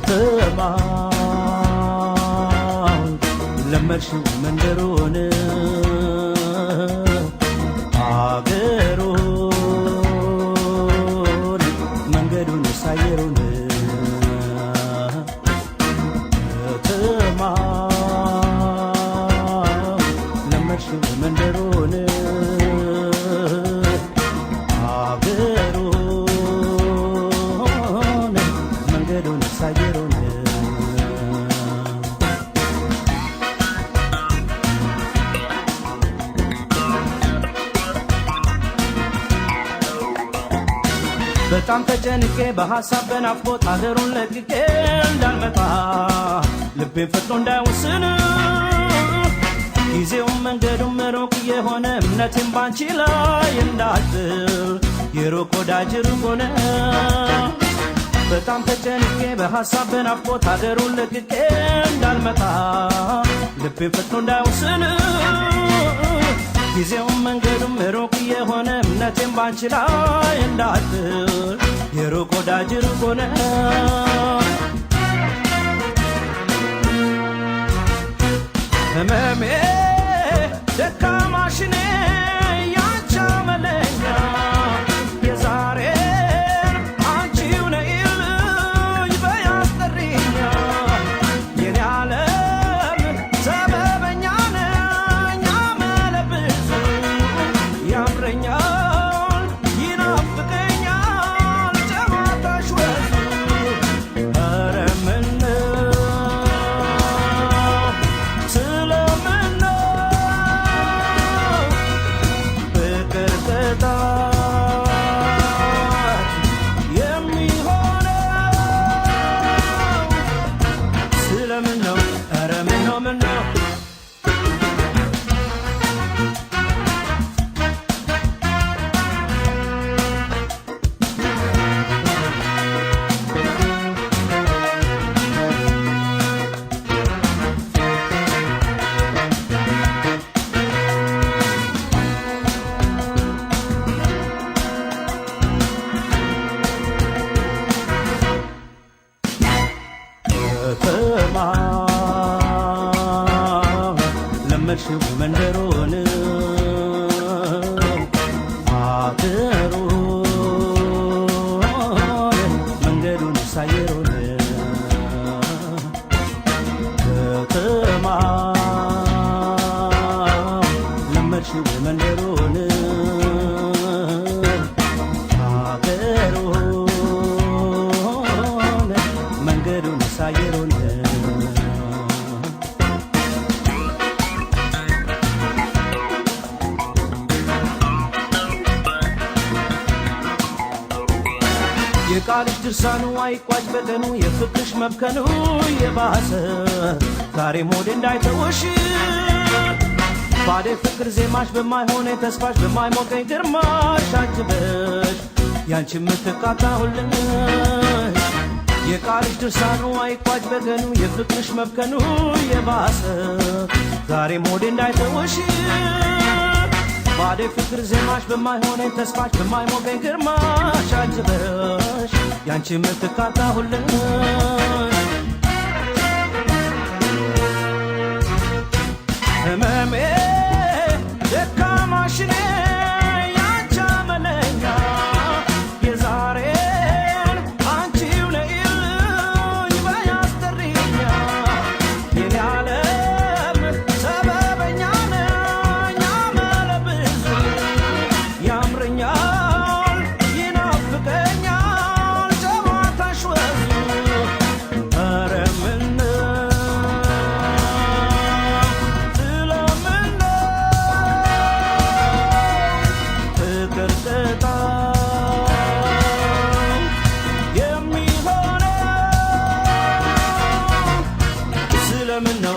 ከተማው ለመድሽው መንደሩን አገሩን መንገዱን ሳየሩን ከተማው ለመድሽው መንደሩን አገሩን መንገዱን ሳየሩን። በጣም ተጨንቄ በሐሳብ በናፍቆት አገሩን ለቅቄ እንዳልመጣ ልቤን ፈጥኖ እንዳይወስን ጊዜውም መንገዱም ሩቅ የሆነ እምነቴን ባንቺ ላይ እንዳልጥል የሩቅ ወዳጅ ሩቅ ሆነ። በጣም ተጨንቄ በሐሳብ በናፍቆት አገሩን ለቅቄ እንዳልመጣ ልቤን ፈጥኖ እንዳይወስን ጊዜውም መንገዱም ሩቅ የሆነ እምነቴን ባንቺ ላይ እንዳልጥል የሩቅ ወዳጅ ሩቅ ሆነ። ህመሜ ደካማሽኔ ያንቺ አመለኛ የዛሬን አንቺው ነይልኝ በያስጠሪኛ የኔ ዓለም ሰበበኛ ነኝ አመለ ብዙ ያምረኛል ይናፍቀኛል ጨዋታሽ ወዙ። ኧረ ምነው ስለምነው ፍቅር ቅጣት የሚሆነው ስለምን ነው? ኧረ ምነው ምነው? ከተማ ለመድሽው መንደሩን አገሩን መንገዱን ሳየሩን ከተማ ለመድሽው መንደሩን አገሩን መንገዱን ሳየሩን። የቃልሽ ድርሳኑ አይቋጭ በቀኑ የፍቅርሽ መብከኑ የባሰ ዛሬ ሞዴ እንዳይተውሽ ባዴ ፍቅር ዜማሽ በማይሆነ ተስፋሽ በማይሞቀኝ ግርማሽ አጅበሽ ያንቺ የምትቃጣሁልሽ። የቃልሽ ድርሳኑ አይቋጭ በቀኑ የፍቅርሽ መብከኑ የባሰ ዛሬ ሞዴ እንዳይተውሽ ባዴ ፍቅር ዜማሽ በማይሆነኝ ተስፋሽ በማይሞቀኝ ግርማሽ አጅበሽ ያንቺ የምትቃጣሁልሽ። ህመሜ ደካማሽኔ ያንቺ አመለኛ የዛሬን አንቺው ነይልኝ በያስጠሪኛ የኔ ዓለም ሰበበኛ ነኝ አመለ ብዙ ያምረኛል ይናፍቀኛል ጨዋታሽ ወዙ። ኧረ ምነው ስለምነው ፍቅር ቅጣት የሚሆነው ስለምን ነው?